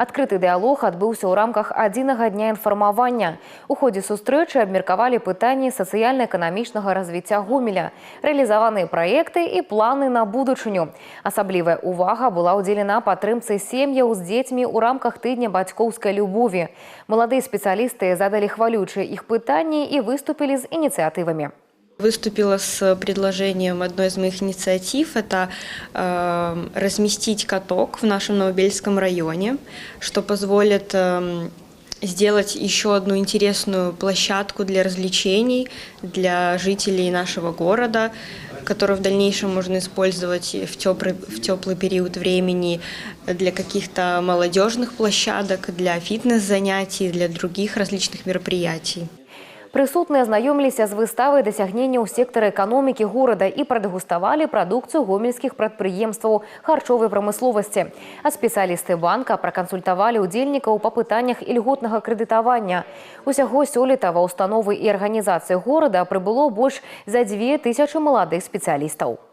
Адкрыты дыялог адбыўся ў рамках адзінага дня інфармавання. У ходзе сустрэчы абмеркавалі пытанні сацыяльна-эканамічнага развіцця Гомеля, рэалізаваныя праекты і планы на будучыню. Асаблівая ўвага была ўдзелена падтрымцы сем'яў з дзецьмі ў рамках тыдня бацькоўскай любові. Маладыя спецыялісты задалі хвалюючыя іх пытанні і выступілі з ініцыятывамі. Выступила с предложением одной из моих инициатив – это разместить каток в нашем Новобельском районе, что позволит сделать еще одну интересную площадку для развлечений для жителей нашего города, которую в дальнейшем можно использовать в теплый период времени для каких-то молодежных площадок, для фитнес-занятий, для других различных мероприятий. Прысутныя азнаёміліся з выставай дасягненняў сектара эканомікі горада і прадэгуставалі прадукцыю гомельскіх прадпрыемстваў харчовай прамысловасці. А спецыялісты банка пракансультавалі ўдзельнікаў па пытаннях ільготнага крэдытавання. Усяго сёлета ва ўстановы і арганізацыі горада прыбыло больш за 2000 маладых спецыялістаў.